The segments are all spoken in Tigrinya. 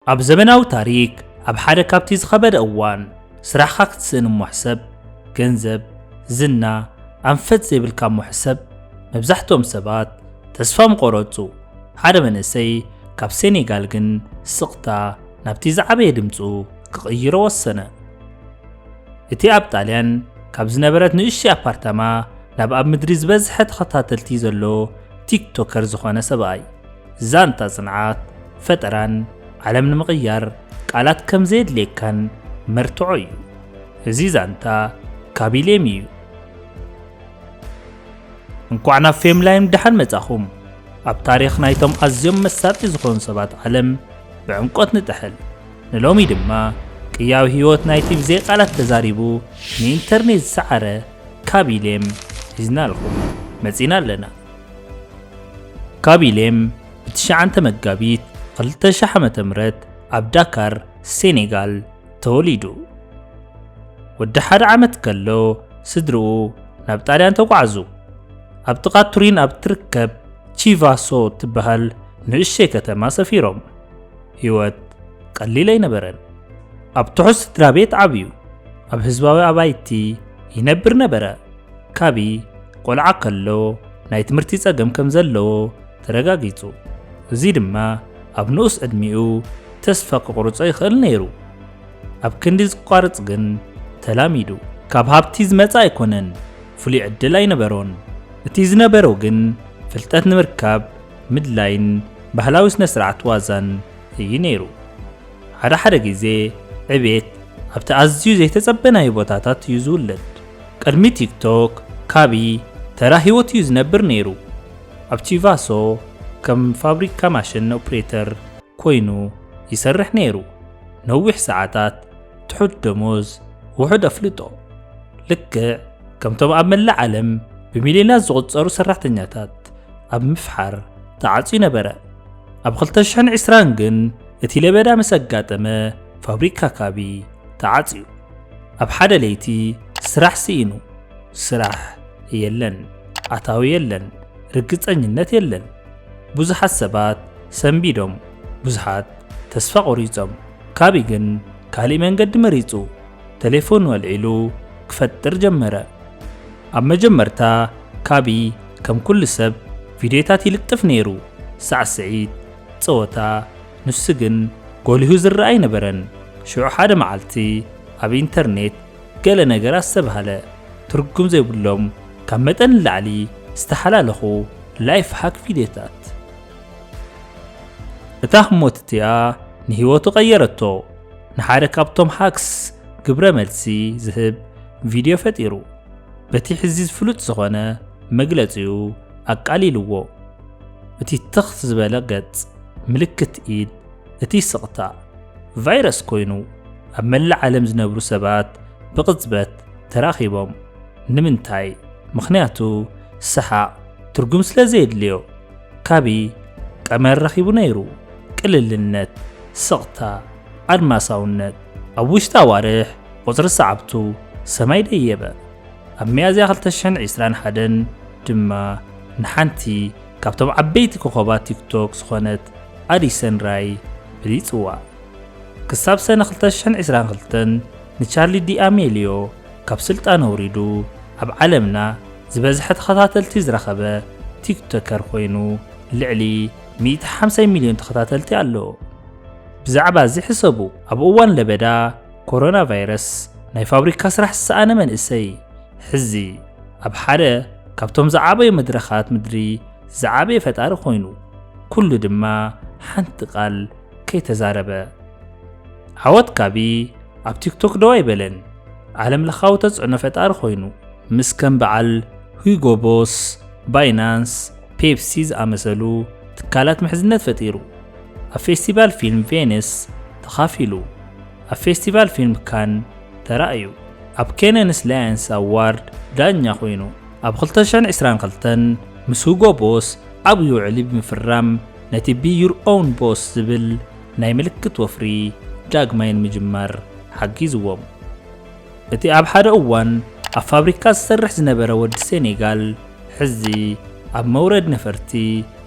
ኣብ ዘመናዊ ታሪክ፣ ኣብ ሓደ ካብቲ ዝኸበደ እዋን፣ ስራሕካ ክትስእን እሞ ሕሰብ፣ ገንዘብ፣ ዝና፣ ኣንፈት ዘይብልካ እሞ ሕሰብ፣ መብዛሕትኦም ሰባት ተስፋ ምቆረጹ። ሓደ መንእሰይ ካብ ሴኔጋል ግን ስቕታ ናብቲ ዝዓበየ ድምጹ ክቕይሮ ወሰነ። እቲ ኣብ ጣልያን ካብ ዝነበረት ንእሽተይ ኣፓርታማ ናብ ኣብ ምድሪ ዝበዝሐ ተኸታተልቲ ዘሎ ቲክቶከር ዝኾነ ሰብኣይ፣ ዛንታ ጽንዓት፣ ፈጠራን ዓለም ንምቕያር ቃላት ከም ዘየድልየካን መርትዖ እዩ። እዚ ዛንታ ካቢሌም እዩ። እንኳዕ ናብ ፌም ላይም ደሓን መጻኹም። ኣብ ታሪኽ ናይቶም ኣዝዮም መሳጢ ዝኾኑ ሰባት ዓለም ብዕምቆት ንጥሕል። ንሎሚ ድማ ቅያዊ ህይወት ናይቲ ብዘይ ቃላት ተዛሪቡ ንኢንተርኔት ዝሰዓረ ካቢሌም ሒዝናልኩም መጺና ኣለና። ካቢሌም ብ9 መጋቢት 2000 ዓመተ ምህረት ኣብ ዳካር ሴኔጋል ተወሊዱ። ወዲ ሓደ ዓመት ከሎ ስድርኡ ናብ ጣልያን ተጓዕዙ። ኣብ ጥቓ ቱሪን ኣብ ትርከብ ቺቫሶ ትበሃል ንእሽተይ ከተማ ሰፊሮም። ህይወት ቀሊል ኣይነበረን። ኣብ ትሑት ስድራ ቤት ዓብዩ። ኣብ ህዝባዊ ኣባይቲ ይነብር ነበረ። ካቢ ቆልዓ ከሎ ናይ ትምህርቲ ጸገም ከም ዘለዎ ተረጋጊጹ። እዚ ድማ ኣብ ንኡስ ዕድሚኡ ተስፋ ክቑርጾ ይኽእል ነይሩ። ኣብ ክንዲ ዝቋርጽ ግን ተላሚዱ። ካብ ሃብቲ ዝመጽእ ኣይኮነን፣ ፍሉይ ዕድል ኣይነበሮን። እቲ ዝነበሮ ግን ፍልጠት ንምርካብ ምድላይን ባህላዊ ስነ ስርዓት ዋዛን እዩ ነይሩ። ሓደ ሓደ ግዜ ዕቤት ኣብቲ ኣዝዩ ዘይተጸበናዮ ቦታታት እዩ ዝውለድ። ቅድሚ ቲክቶክ፣ ካቢ ተራ ህይወት እዩ ዝነብር ነይሩ። ኣብ ቺቫሶ ከም ፋብሪካ ማሽን ኦፕሬተር ኮይኑ ይሰርሕ ነይሩ። ነዊሕ ሰዓታት፣ ትሑት ደሞዝ፣ ውሑድ ኣፍልጦ። ልክዕ ከምቶም ኣብ መላእ ዓለም ብሚልዮናት ዝቑጸሩ ሰራሕተኛታት ኣብ ምፍሓር ተዓጽዩ ነበረ። ኣብ 2020 ግን እቲ ለበዳ ምስ ኣጋጠመ ፋብሪካ ካቢ ተዓጽዩ። ኣብ ሓደ ለይቲ ስራሕ ስኢኑ። ስራሕ የለን፣ ኣታዊ የለን፣ ርግጸኝነት የለን። ብዙሓት ሰባት ሰንቢዶም፣ ብዙሓት ተስፋ ቆሪጾም። ካቢ ግን ካልእ መንገዲ መሪጹ። ቴሌፎኑ ኣልዒሉ ክፈጥር ጀመረ። ኣብ መጀመርታ ካቢ ከም ኩሉ ሰብ ቪድዮታት ይልጥፍ ነይሩ፣ ሳዕስዒት፣ ጸወታ። ንሱ ግን ጎሊሁ ዝረኣ ኣይነበረን። ሽዑ ሓደ መዓልቲ ኣብ ኢንተርኔት ገለ ነገር ኣስተብሃለ። ትርጉም ዘይብሎም ካብ መጠን ንላዕሊ ዝተሓላለኹ ላይፍ ሃክ ቪድዮታት። እታ ህሞት እቲኣ ንህይወቱ ቀየረቶ። ንሓደ ካብቶም ሃክስ ግብረ መልሲ ዝህብ ቪድዮ ፈጢሩ። በቲ ሕዚ ፍሉጥ ዝኾነ መግለጺኡ ኣቃሊልዎ። እቲ ትኽ ዝበለ ገጽ፣ ምልክት ኢድ፣ እቲ ስቕታ ቫይረስ ኮይኑ ኣብ መላእ ዓለም ዝነብሩ ሰባት ብቕጽበት ተራኺቦም። ንምንታይ? ምኽንያቱ ሰሓቕ ትርጉም ስለ ዘየድልዮ። ካቢ ቀመር ረኺቡ ነይሩ። ቅልልነት፣ ስቕታ፣ ኣድማሳውነት። ኣብ ውሽጢ ኣዋርሕ ቁጽሪ ሰዓብቱ ሰማይ ደየበ። ኣብ ሚያዝያ 2021 ድማ ንሓንቲ ካብቶም ዓበይቲ ኮኸባት ቲክቶክ ዝኾነት ኣዲሰን ራይ በሊጽዋ። ክሳብ ሰነ 2022 ንቻርሊ ዲኣሜልዮ ካብ ስልጣን ኣውሪዱ፣ ኣብ ዓለምና ዝበዝሐ ተኸታተልቲ ዝረኸበ ቲክቶከር ኮይኑ፣ ልዕሊ 150 ሚልዮን ተኸታተልቲ ኣለዎ። ብዛዕባ እዚ ሕሰቡ። ኣብ እዋን ለበዳ ኮሮና ቫይረስ ናይ ፋብሪካ ስራሕ ዝሰኣነ መንእሰይ፣ ሕዚ ኣብ ሓደ ካብቶም ዝዓበዩ መድረኻት ምድሪ ዝዓበየ ፈጣሪ ኮይኑ፣ ኩሉ ድማ ሓንቲ ቃል ከይተዛረበ። ዓወት ካቢ ኣብ ቲክቶክ ደው ኣይበለን። ዓለም ለኻዊ ተጽዕኖ ፈጣሪ ኮይኑ፣ ምስ ከም በዓል ሁጎ ቦስ፣ ባይናንስ፣ ፔፕሲ ዝኣመሰሉ ትካላት ምሕዝነት ፈጢሩ። ኣብ ፌስቲቫል ፊልም ቬኒስ ተኻፊሉ። ኣብ ፌስቲቫል ፊልም ካን ተራእዩ። ኣብ ኬነንስ ላየንስ ኣዋርድ ዳኛ ኮይኑ። ኣብ 2022 ምስ ሁጎ ቦስ ኣብ ውዕሊ ብምፍራም፣ ነቲ ቢ ዩር ኦውን ቦስ ዝብል ናይ ምልክት ወፍሪ ዳግማይ ንምጅማር ሓጊዝዎም። እቲ ኣብ ሓደ እዋን ኣብ ፋብሪካ ዝሰርሕ ዝነበረ ወዲ ሴኔጋል፣ ሕዚ ኣብ መውረድ ነፈርቲ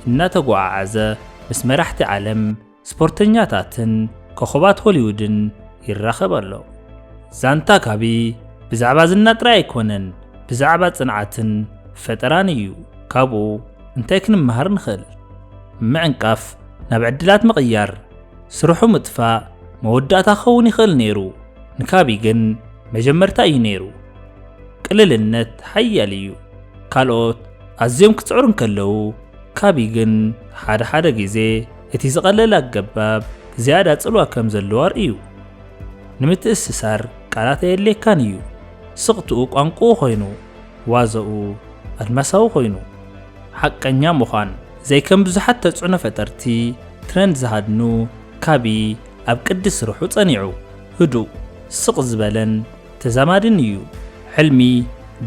እናተጓዓዓዘ ምስ መራሕቲ ዓለም፣ ስፖርተኛታትን ኮኾባት ሆሊውድን ይራኸብ ኣሎ። ዛንታ ካቢ ብዛዕባ ዝና ጥራይ ኣይኮነን፣ ብዛዕባ ጽንዓትን ፈጠራን እዩ። ካብኡ እንታይ ክንመሃር ንኽእል? ምዕንቃፍ ናብ ዕድላት ምቕያር፣ ስርሑ ምጥፋእ መወዳእታ ክኸውን ይኽእል ነይሩ። ንካቢ ግን መጀመርታ እዩ ነይሩ። ቅልልነት ሓያል እዩ። ካልኦት ኣዝዮም ክጽዕሩ እንከለዉ፣ ካቢ ግን ሓደ ሓደ ግዜ እቲ ዝቐለለ ኣገባብ ዝያዳ ጽልዋ ከም ዘለዎ ኣርእዩ። ንምትእስሳር ቃላት ኣየድልየካን እዩ። ስቕትኡ ቋንቋኡ ኮይኑ፣ ዋዛኡ ኣድማሳዊ ኮይኑ። ሓቀኛ ምዃን፣ ዘይከም ብዙሓት ተጽዕኖ ፈጠርቲ ትረንድ ዝሃድኑ፣ ካቢ ኣብ ቅዲ ስርሑ ጸኒዑ፣ ህዱእ፣ ስቕ ዝበለን ተዛማድን እዩ። ሕልሚ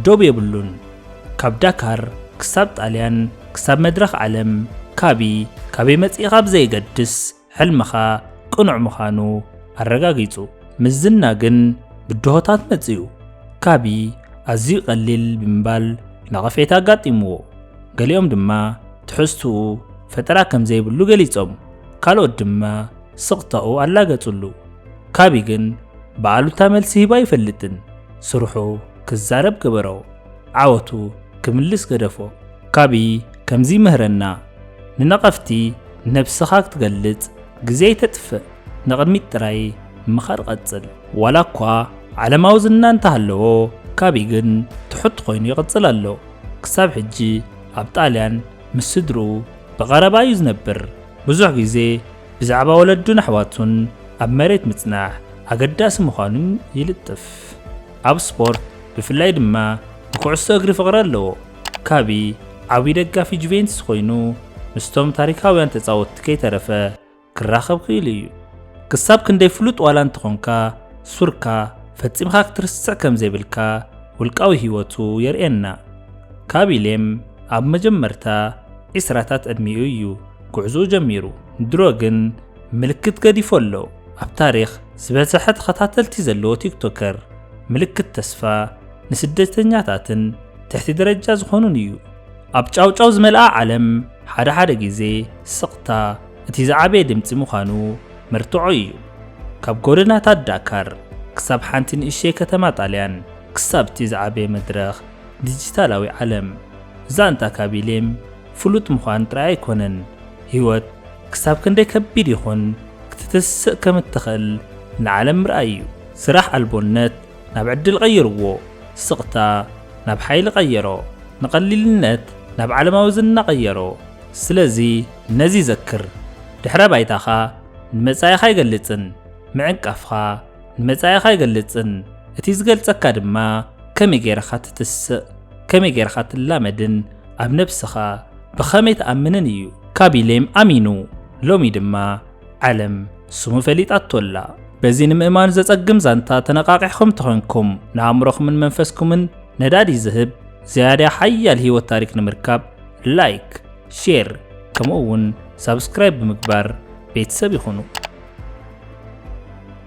ዶብ የብሉን። ካብ ዳካር ክሳብ ጣልያን፣ ክሳብ መድረኽ ዓለም፣ ካቢ ካበይ መጺእኻ ብዘየገድስ፣ ሕልምኻ ቅኑዕ ምዃኑ ኣረጋጊጹ። ምስ ዝና ግን ብድሆታት መጺኡ። ካቢ ኣዝዩ ቀሊል ብምባል ነቐፌታ ኣጋጢምዎ። ገሊኦም ድማ ትሕዝትኡ ፈጠራ ከም ዘይብሉ ገሊጾም፣ ካልኦት ድማ ስቕታኡ ኣላገጹሉ። ካቢ ግን ብኣሉታ መልሲ ሂቡ ኣይፈልጥን። ስርሑ ክዛረብ ገበሮ፣ ዓወቱ ክምልስ ገደፎ። ካቢ ከምዚ ይምህረና፣ ንነቐፍቲ ነብስኻ ክትገልጽ ግዜ ኣይተጥፍእ፣ ንቕድሚት ጥራይ ምኻድ ቀጽል። ዋላ እኳ ዓለማዊ ዝና እንተሃለዎ፣ ካቢ ግን ትሑት ኮይኑ ይቕጽል ኣሎ። ክሳብ ሕጂ ኣብ ጣልያን ምስ ስድርኡ ብቐረባ እዩ ዝነብር። ብዙሕ ግዜ ብዛዕባ ወለዱን ኣሕዋቱን ኣብ መሬት ምጽናሕ ኣገዳሲ ምዃኑን ይልጥፍ። ኣብ ስፖርት ብፍላይ ድማ ንኩዕሶ እግሪ ፍቕሪ ኣለዎ። ካቢ ዓብዪ ደጋፊ ጁቬንቱስ ኮይኑ፣ ምስቶም ታሪኻውያን ተጻወትቲ ከይተረፈ ክራኸብ ክኢሉ እዩ። ክሳብ ክንደይ ፍሉጥ ዋላ እንተኾንካ፣ ሱርካ ፈጺምካ ክትርስዕ ከም ዘይብልካ ውልቃዊ ህይወቱ የርእየና። ካቢሌም ኣብ መጀመርታ ዒስራታት ዕድሚኡ እዩ ጉዕዞኡ ጀሚሩ። ድሮ ግን ምልክት ገዲፉ ኣሎ። ኣብ ታሪኽ ዝበዝሐ ተኸታተልቲ ዘለዎ ቲክቶከር፣ ምልክት ተስፋ፣ ንስደተኛታትን ትሕቲ ደረጃ ዝኾኑን እዩ። ኣብ ጫውጫው ዝመልኣ ዓለም፣ ሓደ ሓደ ግዜ ስቕታ እቲ ዝዓበየ ድምጺ ምዃኑ መርትዖ እዩ። ካብ ጎደናታት ዳካር ክሳብ ሓንቲ ንእሽተይ ከተማ ጣልያን፣ ክሳብ እቲ ዝዓበየ መድረኽ ዲጂታላዊ ዓለም። ዛንታ ካቢሌም ፍሉጥ ምዃን ጥራይ ኣይኮነን፣ ህይወት ክሳብ ክንደይ ከቢድ ይኹን ክትትስእ ከም እትኽእል ንዓለም ምርኣይ እዩ። ስራሕ ኣልቦነት ናብ ዕድል ቀይርዎ። ስቕታ ናብ ሓይሊ ቀየሮ። ንቐሊልነት ናብ ዓለማዊ ዝና ቀየሮ። ስለዚ ነዚ ዘክር። ድሕረ ባይታኻ ንመጻኢኻ ኣይገልጽን። ምዕንቃፍኻ ንመጻኢኻ ኣይገልጽን። እቲ ዝገልጸካ ድማ ከመይ ጌርካ ትትስእ፣ ከመይ ጌርካ ትላመድን ኣብ ነብስኻ ብኸመይ ትኣምንን እዩ። ካቢሌም ኣሚኑ፣ ሎሚ ድማ ዓለም ስሙ ፈሊጣቶ ኣላ። በዚ ንምእማኑ ዘጸግም ዛንታ ተነቓቒሕኩም እንተኾንኩም፣ ንኣእምሮኹምን መንፈስኩምን ነዳዲ ዝህብ ዝያዳ ሓያል ህይወት ታሪኽ ንምርካብ፣ ላይክ፣ ሼር፣ ከምኡ እውን ሳብስክራይብ ብምግባር ቤተሰብ ይኹኑ።